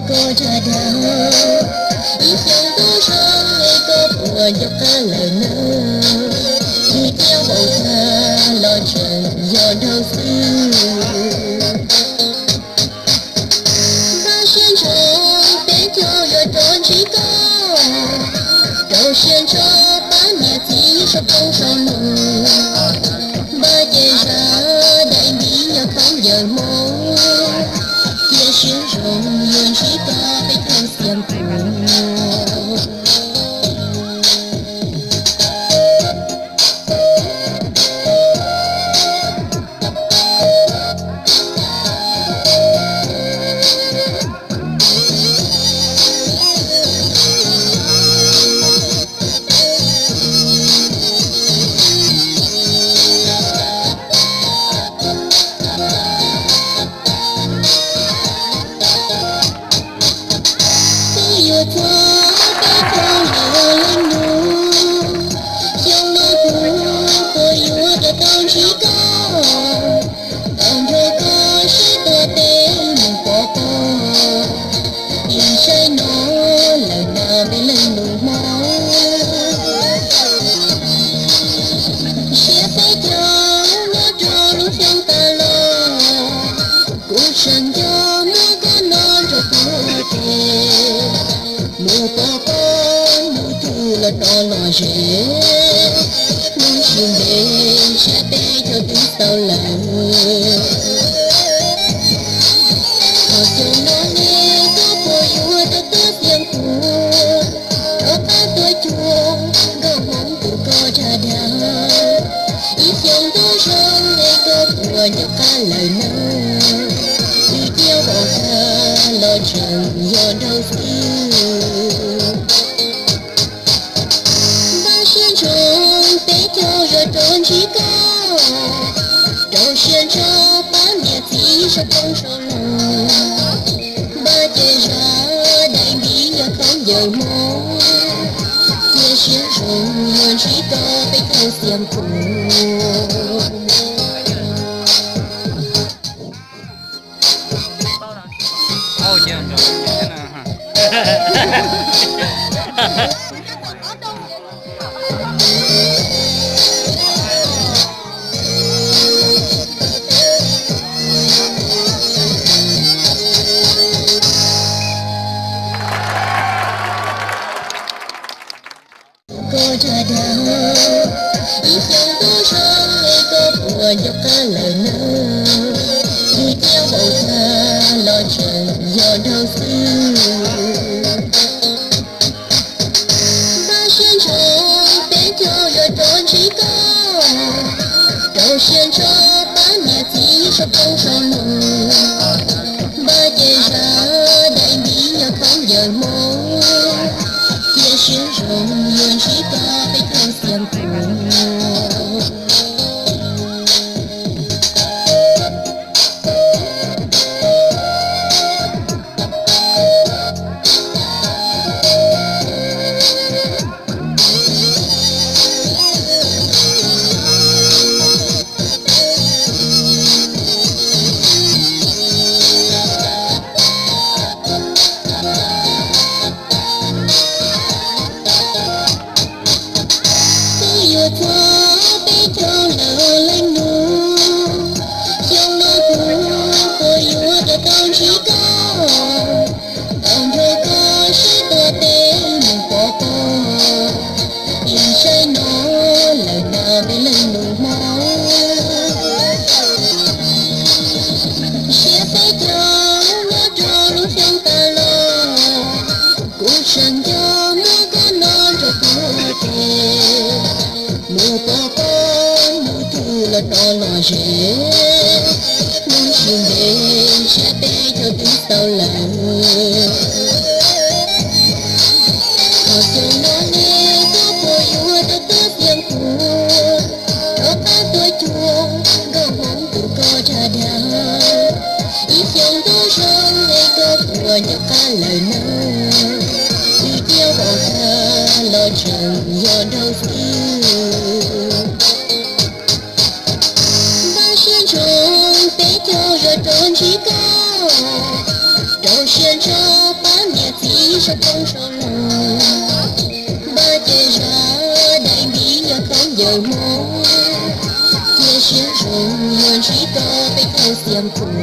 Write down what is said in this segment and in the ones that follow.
Koj tsa dag, ib xyoos ntuj zoo es koj puas nco qab lawm na? Tus coj npaum tag los tseem yog dhau xwb. Npaj siab ntso, peb caug yuav rov ntsib koj, rau siab ntso pab niam txiv sau koob sau lus. Npaj ces zaj dais nti nyob khaub ncaws Hmoob, cia siab zoo yuav ntsib koj peb caug xiam kuv. Twb yuav txog peb caug lawm leej nus, xyoo no kuv puas yuav rov tau ntsib koj. Tau nrog koj sib tua teb mus pov pob, ib saib no lawm na peb leej nus Hmoob. Siab peb caug nyob rau lub xyoo tas los, kuv tseem nco muab koj no nrog kuv ua ke mus pov pob mus twg los rov lom zem. Hnub sim ntev siab peb caug twb tau lawm. Thaum xyoo no ne koj puas yuav rov tuaj xiam kuv, rov qab tuaj cuag nkauj Hmoob tus koj tsa dag. Ib xyoos ntuj zoo es koj puas nco qab lawm na? Tus coj npaum tag los tseem yog dhau xwb. Npaj siab ntso, peb caug yuav rov ntsib koj, rau siab ntso pab niam txiv sau koob sau lus. Npaj ces zaj dais nti nyob khaub ncaws Hmoob, cia siab zoo yuav ntsib koj peb caug xiam kuv. Koj tsa dag, ib xyoos ntuj zoo es koj puas nco qab lawm na? Tus coj npaum tag los tseem yog dhau xwb. Npaj siab ntso, peb caug yuav rov ntsib koj, rau siab ntso pab niam txiv sau koob sau lus. Npaj ces zaj dais nti nyob khaub ncaws Hmoob, cia siab zoo yuav ntsib koj peb caug xiam kuv. Twb yuav txog peb caug lawm leej nus, xyoo no kuv puas yuav rov tau ntsib koj. Tau nrog koj sib tua teb mus pov pob, ib saib no lawm na peb leej nus Hmoob. Siab peb caug nyob rau lub xyoo tas los, kuv tseem nco muab koj no nrog kuv ua ke mus pov pob mus twg los rov lom zem. Hnub sim ntev siab peb caug twb tau lawm. Thaum xyoo no ne koj puas yuav rov tuaj xiam kuv, rov qab tuaj cuag nkauj Hmoob tus koj tsa dag. Ib xyoos ntuj zoo es koj puas nco qab lawm na? Tus coj npaum tag los tseem yog dhau xwb. Npaj siab ntso, peb caug yuav rov ntsib koj, Ua siab ntso pab niam txiv sau ntoo sau lus, npaj ces zog daim ntiv yog khaub ncaws Hmoob, cia siab zoo yuav ntsib tau peb tau xiam pum.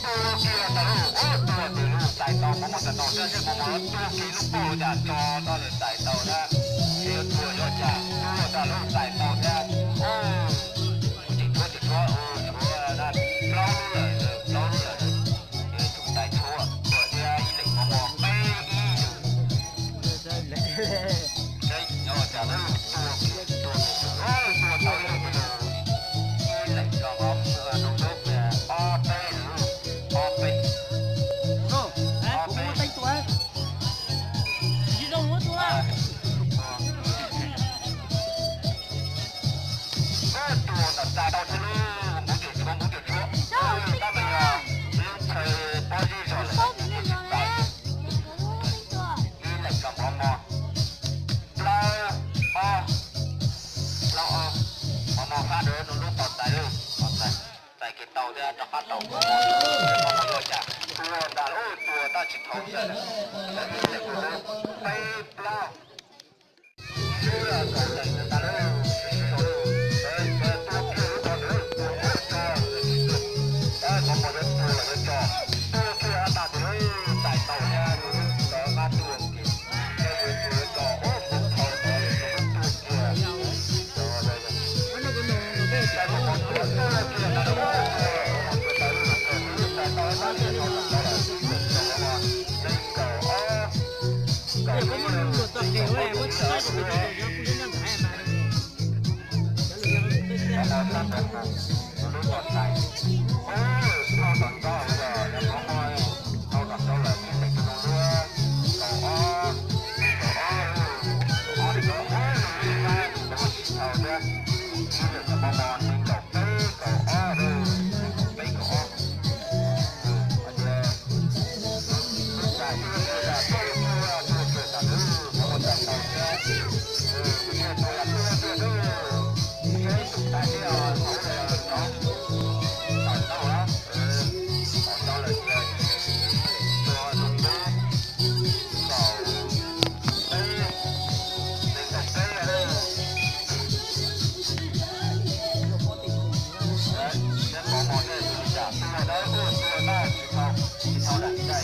Tua kiag tas lub, ua tua tus lub txais tau mov mos txais tau thiab, seb mov mos tuag kiag lub pauj cas tso rau lawm txais tau thiab. Seb yuav tua yuav cas tua tas lub txais tau thiab. Tsis tshuav, tsis tshuav, tshuav plaub lub lawm, plaub lub lawm. Tus txais tshuav tua thiab ib leeg mov mos peb ib. Ua cas tua, tua tau ib leeg, ib leeg tso mov, ob peb, ob peb, ob peb. Tua ntawm txais tau thiab lauj, npuv cem tshuav, npuv cem tshuav. Tab meeg lub chaw pob zeb zog lawm. Ib leeg tso mov mos, plaub ob, plaub ob, mov mos fab rau nws lub tos txais lauj, tos txais, txais kiag tau thiab rov qab tau. Ua cas tua ntag lauj, tua tab tsis thaum xwb lawm, ib leeg tua peb plaub. Sib kaum leeg ntag lauj, sib sib zoo lauj, tua kiag lub tod ntawd, tua kiag tso, mov mos yuav tua los yuav tso, tua kiag tas tus lub txais tau thiab, tus lub tod qab tuaj ces, ces yuav tua yuav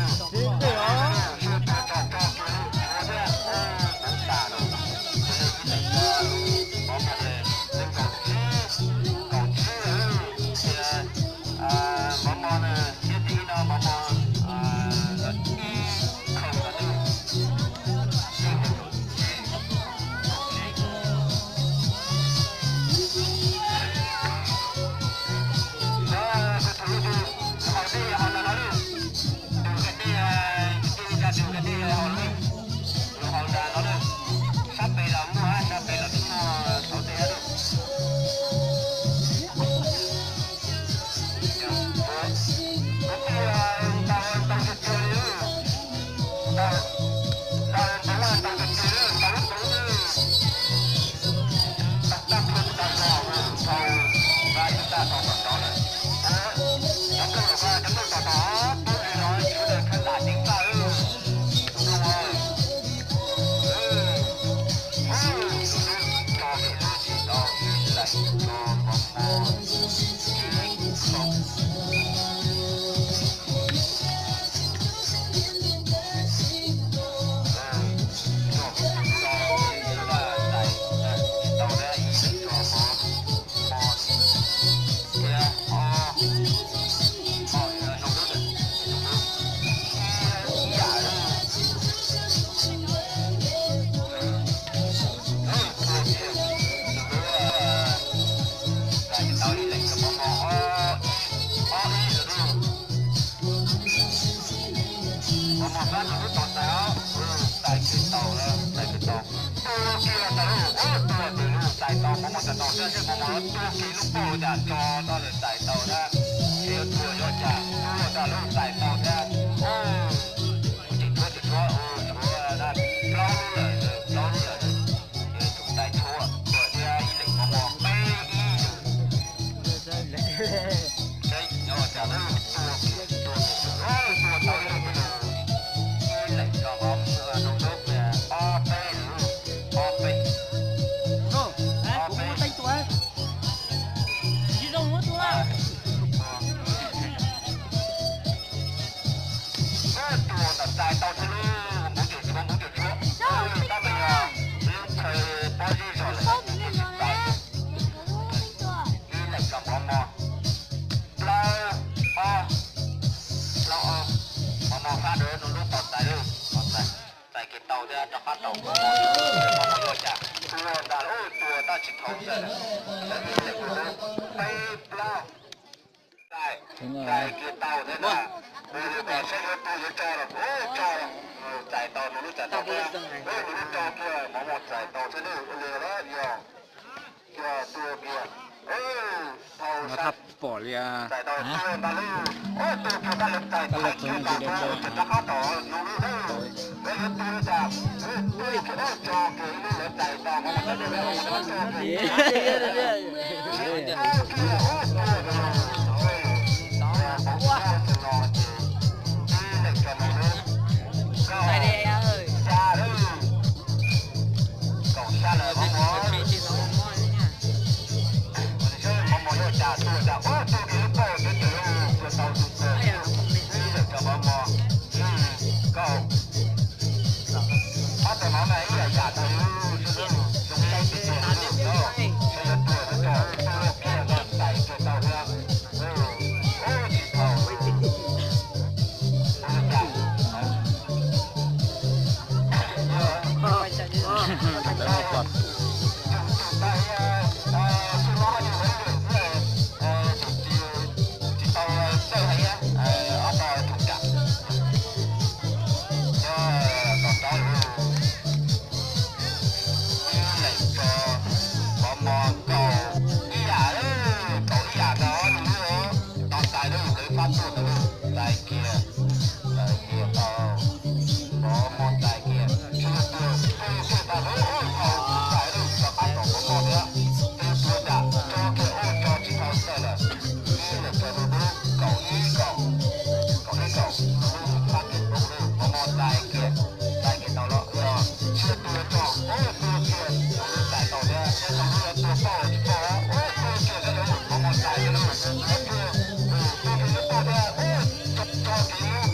tso, ua kuv thaum tod tus lub tua kiag. Mus txais tau thiab, seb Mos Mos yuav tuag kiag lub pauj cas tso tau lawm txais tau thiab, seb yuav tuag yuav cas tuag tau lub txais tau thiab. Tseem tshuav tseem tshuav, tshuav plaub lub lawm, plaub lub lawm. Tus txais tshuav tuag thiab ib leeg Mos Mos peb ib. Seb yuav cas tuag, tuag, tuag tau ib leeg, ib leeg tso Mos Mos nug lub kiag ob peb, ob peb, ob peb. Tus txais tau thiab lub, npuv cem tshuav, npuv cem tshuav. Tab meeg lub chaw pob zeb zog lawm, ib leeg tso Mos Mos. Plaub ob, plaub ob, Mos Mos fab dua nug lub tau txais lub, tau txais, txais kiag tau thiab rov qab tau. Mos Mos yuav cas tuag ntag, tuag tab tsis thaum xwb. Ib leeg nug lub, peb plaub. Txais, txais kiag tau thiab na. Nws kom seb yuav tuag yuav tso los, tso, txais tau nws lub txais tau thiab. Nws lub tso kiag Mos Mos txais tau thiab, ua li los yog, yog tuag kiag. Thaum sab pom li txais tau tuag ntag lawm, tuag kiag ntag lawm, txais tau kiag ntag, rov qab tom nws lub, yuav tuag li cas, tuag kiag, tso kiag ib lub lawv txais tau, tso kiag. Kaum xya lawm Mos Mos. Mos Mos yuav cas tuag cas, tuag kiag lub pauj, tuag tau tus txawg, ib leeg tso Mos Mos. Kaum, ob tug no mas ib yam yam tau, zoo saib tiag tiag, seb yuav tuag yuav tso, tuag kiag txais kiag tau thiab. Tsis tau. Ib leeg tso Mos Mos kaum ib yam, kaum ib yam tau ob tug lub, tau txais lub, lawv fab tuaj ntawd lub, txais kiag, txais kiag tau, Mos Mos txais kiag, tsis tuag, tuag kiag tau lub, tau txais lub, rov qab tom Mos Mos thiab, tsis tuag cas, tso kiag ub, tso tsis tau txawj lawm. Ib leeg tso lub, kaum ib kaum, kaum ib kaum, fab kiag tau lub, Mos Mos txais kiag, txais kiag tau los, tsis tuag tso, ub, tuag kiag, txais tau thiab, tsis tau lub, tuag pauj tsis pauj, ub, tuag kiag thiab lub, Mos Mos txais kiag lub, tuag, tuag kiag lub pauj thiab, ub, tso kiag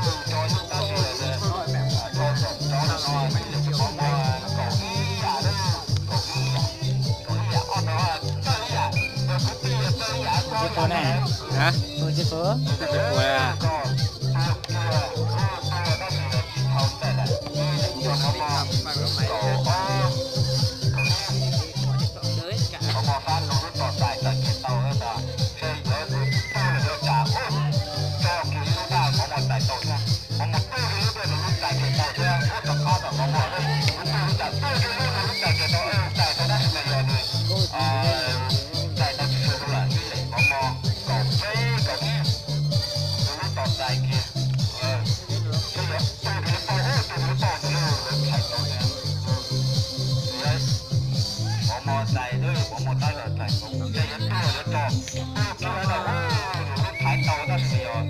lub, tso lub tab sis tso txom tso no, Mos Mos kaum ib yam lub, kaum ib yam, kaum ib yam, ob tug txawj ib yam, yog kwv tij txawj ib yam, koj ib yam. Tus tsis pub. Tus tsis pub. Mos Mos fab nug lub txais txais kiag tau, seb yuav tuag los yuav cas, tso kiag lub daj Mos Mos txais tau thiab. Mos Mos tuag kiag lub daj nws lub txais kiag tau thiab, rov qab tom Mos Mos, tuag li cas tuag kiag lub nws lub txais kiag tau, txais tau tab sis mas yog nws txais tau tsis tshua zoo lawm, ib leeg Mos Mos kaum peb kaum ib, nws lub txais kiag. Seb yuav tuag kiag lub pauj, tuag kiag lub pauj ntawd lawv txais tau thiab. Mos Mos txais, Mos Mos tab tom txais, seb yuav tuag yuav tso, tuag kiag lawm, nws lub txais tau tab sis mas yog